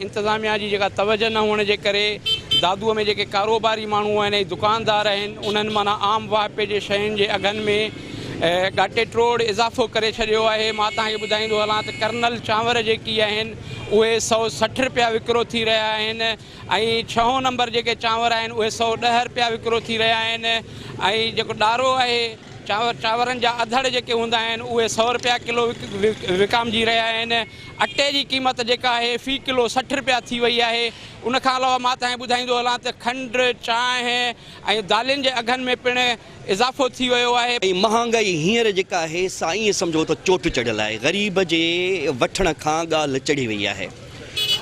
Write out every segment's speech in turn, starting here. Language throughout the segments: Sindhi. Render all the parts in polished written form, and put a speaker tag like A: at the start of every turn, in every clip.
A: انتظاميا جي جيڪا توجه نه هئڻ جي ڪري دادوء ۾ جيڪي ڪاروباري ماڻهو آهن ۽ دڪاندار آهن انهن معنيٰ عام واهپي جي شين جي اگهن ۾ ڳاٽي ٽوڙ اضافو ڪري ڇڏيو آهي. مان توهان کي ٻڌائيندو هلان ته ڪرنل چانور جيڪي آهن اهي 160 رپيا وڪرو ٿي رهيا آهن ۽ ڇهون نمبر جيڪي چانور آهن اهي 110 رپيا وڪرو ٿي رهيا آهن ۽ جيڪو ڏارو آهي چانور چانورن جا اڌڙ جيڪي هوندا آهن اهي سئو رپيا ڪلو وڪامجي رهيا آهن. اٽي جي قيمت جيڪا آهي في ڪلو 60 رپيا ٿي وئي آهي. ان کان علاوه مان توهان کي ٻڌائيندو هلان ته کنڊ، چانهه ۽ دالين جي اگهن ۾ پڻ اضافو ٿي ويو آهي.
B: ۽ مهانگائي هينئر جيڪا آهي سا ائين سمجهو ته چوٽ چڙهيل آهي. غريب جي وٺڻ کان ڳالهه چڙهي وئي آهي.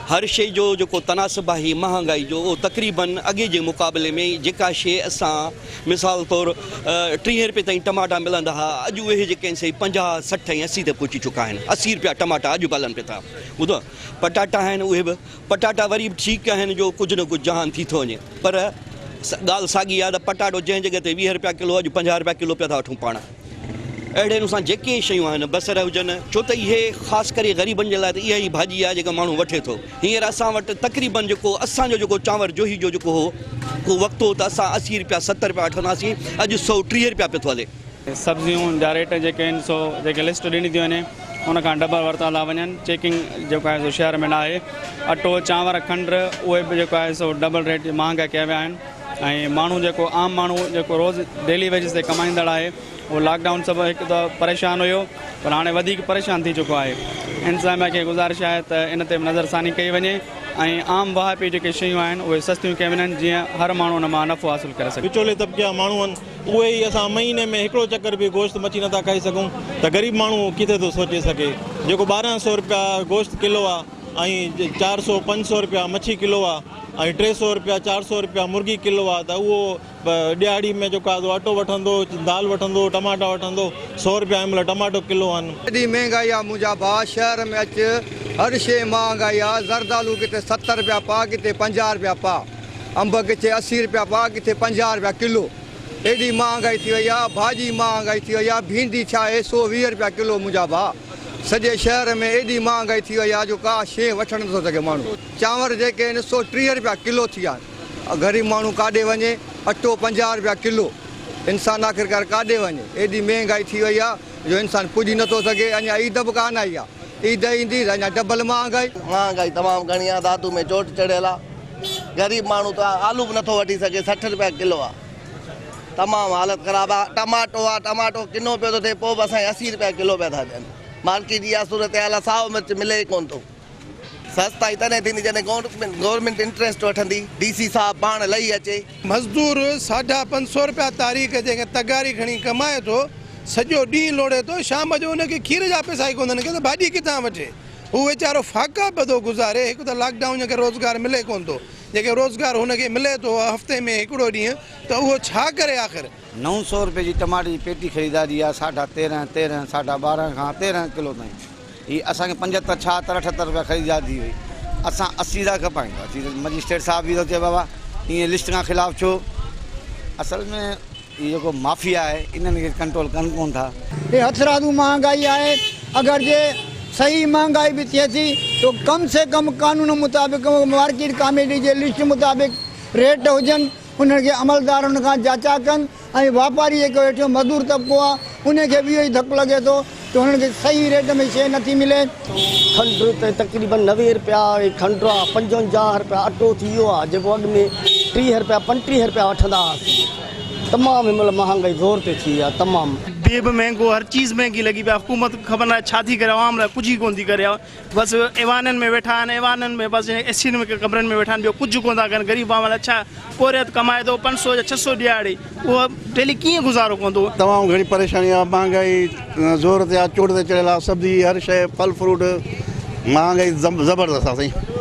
B: هر شيء جو جيڪو تناسب آهي مهانگائي جو اهو تقريبن اڳي جي مقابلي ۾ جيڪا شيء اسان مثال طور 30 رپئي تائين ٽماٽا ملندا ها اڄ اهي جيڪي آهن سي 50 60 ۽ 80 تي پهچي چڪا آهن 80 رپيا ٽماٽا اڄ به هلن پيا ٿا ٻڌو پٽاٽا آهن اهي به پٽاٽا وري به ٺيڪ آهن جو ڪجهه نه ڪجهه جهان ٿي ٿو وڃي پر ڳالهه ساڳي آهي ته پٽاٽو جنهن جڳهه تي 20 رپيا ڪلو اڄ 50 رپيا ڪلو پيا ٿا وٺون پاڻ. اهڙي نموني سان جيڪي شيون آهن بصر هجن ڇو ته اهي خاص ڪري غريبن جي لاء ته اها ئي ڀاڄي آهي جيڪا ماڻهو وٺي ٿو هينئر اسان وٽ تقريبن جيڪو اسان جو جيڪو چانور جوهي جو جيڪو هو ڪو وقت هو ته اسان 80 رپيا 70 رپيا وٺندا هئاسين اڄ 130 رپيا پيو ٿو هلي.
C: سبزيون جا ريٽ جيڪي آهن سو جيڪي لسٽ ڏني ٿي وڃي ان کان ڊبل ورتا ٿا وڃن چيڪنگ جيڪو آهي سو شهر ۾ ناهي اٽو چانور کنڊ اهي به جيڪو آهي سو ڊبل ريٽ مهانگا ڪيا ويا آهن ۽ ماڻهو جيڪو عام ماڻهو جيڪو روز ڊيلي ويجز تي ڪمائيندڙ آهي اهو لاڪ ڊائون سبب هڪ ته پريشان هيو پر هاڻي وڌيڪ پريشان ٿي چڪو آهي انتظاميا کي گذارش آهي ته ان تي به نظر ثاني ڪئي وڃي ۽ عام واهپي جيڪي شيون آهن اهي سستيون ڪيون وڃن جيئن هر ماڻهو ان مان نفعو حاصل ڪري سگهي.
D: وچولي طبقي جا ماڻهو آهن اهي ئي اسان مهيني ۾ هڪڙو چڪر به گوشت مڇي نٿا کائي سگهون ته غريب ماڻهو ڪٿي ٿو سوچي سگهي جيڪو 12 سو رپيا گوشت ڪلو آهي ۽ 400 500 رپيا مڇي ڪلو آهي ۽ 300 رپيا 400 رپيا مرغي ڪلو آ ته اهو ڏهاڙي ۾ جيڪو آ سو اٽو وٺندو دال وٺندو ٽماٽا وٺندو سو رپيا هن مهل ٽماٽو ڪلو آهن.
E: ايڏي مهنگائي آ منهنجا ڀاء شهر ۾ اچ هر شيء مهانگائي آ زردالو ڪٿي 70 رپيا پاء ڪٿي 50 رپيا پاء انب ڪٿي 80 رپيا پاء ڪٿي 50 رپيا ڪلو ايڏي مهانگائي ٿي وئي آ ڀاڄي مهانگائي ٿي وئي آ ڀينڊي ڇا آهي 120 رپيا ڪلو منهنجا ڀاء سڄي شهر ۾ ايڏي مهانگائي ٿي وئي آ جو ڪا شيء وٺڻ نٿو سگهي ماڻهو. چانور جيڪي آهن 130 رپيا ڪلو ٿي ويا آهن، غريب ماڻهو ڪاڏي وڃي، اٽو 50 رپيا ڪلو، انسان آخرڪار ڪاڏي وڃي، ايڏي مهنگائي ٿي وئي آهي جو انسان پڄي نٿو سگهي، اڃا عيد به ڪانه آئي آهي، عيد ايندي ته اڃا ڊبل مهانگائي.
F: مهانگائي تمام گهڻي آهي، دادو ۾ چوٽ چڙهيل آهي، غريب ماڻهو ته آلو به نٿو وٺي سگهي، 60 رپيا ڪلو آهي، تمام حالت خراب آهي، ٽماٽو آهي، ٽماٽو ڪنو پيو ٿو ٿئي پوء به اسان کي 80 رپيا ڪلو پيا ٿا ڏين، مارڪيٽ جي اها صورتحال آهي، سائو مرچ ملي ئي ڪونه ٿو. سستائي تڏهن ٿيندي جڏهن گورنمينٽ انٽريسٽ وٺندي، ڊي سي صاحب پاڻ لهي اچي.
G: مزدور ساڍا پنج سو رپيا تاريخ جيڪي تغاري کڻي ڪمائي ٿو، سڄو ڏينهن لوڙي ٿو، شام جو ان کي کير جا پئسا ئي ڪونهن ڪي ته ڀاڄي ڪٿان وٺي. هو ويچارو فاقا به ٿو گذاري، هڪ ته لاڪ ڊائون جي ڪري روزگار ملي ڪونه ٿو، جيڪي روزگار هن کي ملي ٿو هفتي ۾ هڪڙو ڏينهن ته اهو ڇا ڪري آخر.
H: 900 رپئي جي ٽماٽي جي پيٽي خريداري آهي ساڍا تيرنهن، تيرنهن، ساڍا 12 کان 13 ڪلو تائين. هي اسان کي 75، 76، 78 رپيا خريدار ٿي وئي. اسان 80 ٿا کپايون. 80 ته مئجسٽريٽ صاحب به ٿو چئي بابا ائين لسٽ کان خلاف ڇو؟ اصل ۾ هي جيڪو مافيا آهي انهن کي ڪنٽرول ڪن ڪونه ٿا.
E: هي هٿرادو مهانگائي آهي اگر جي صحيح مهانگائي به ٿئي ٿي ته ڪم سي ڪم قانون مطابق مارڪيٽ ڪاميٽي جي لسٽ مطابق ريٽ هجن انهن کي عملدارن کان جاچا ڪن ۽ واپاري جيڪو هيٺيون مزدور طبقو آهي انهي کي به اهو ئي ڌڪ لڳي ٿو ته هنن کي صحيح ريٽ ۾ شيء نٿي ملي.
I: کنڊ ته تقريبن 90 رپيا کنڊ آ، 55 رپيا اٽو ٿي ويو آ جيڪو اڳ ۾ 30 رپيا 35 رپيا وٺندا هئاسين. تمام هن مهل مهانگائي زور تي ٿي آ تمام.
J: بيهه به مهنگو هر چيز مهنگي لڳي پئي آ حڪومت خبر ناهي ڇا ٿي ڪري عوام لاء ڪجهه ئي ڪونه ٿي ڪري. بس ايوانن ۾ ويٺا آهن ايوانن ۾ بس اي سين ۾ ڪمرن ۾ ويٺا آهن ٻيو ڪجهه ڪونه ٿا ڪن غريب عوام لاء ڇا پورهيت ڪمائي ٿو 500 يا 600 ڏيهاڙي اهو ڊيلي ڪيئن گذارو ڪندو.
K: تمام گهڻي پريشاني آ مهانگائي زور تي آ چوٽ تي چڙهيل آ سبزي هر شئي ڦل فروٽ مهانگائي زبردست آ سائين.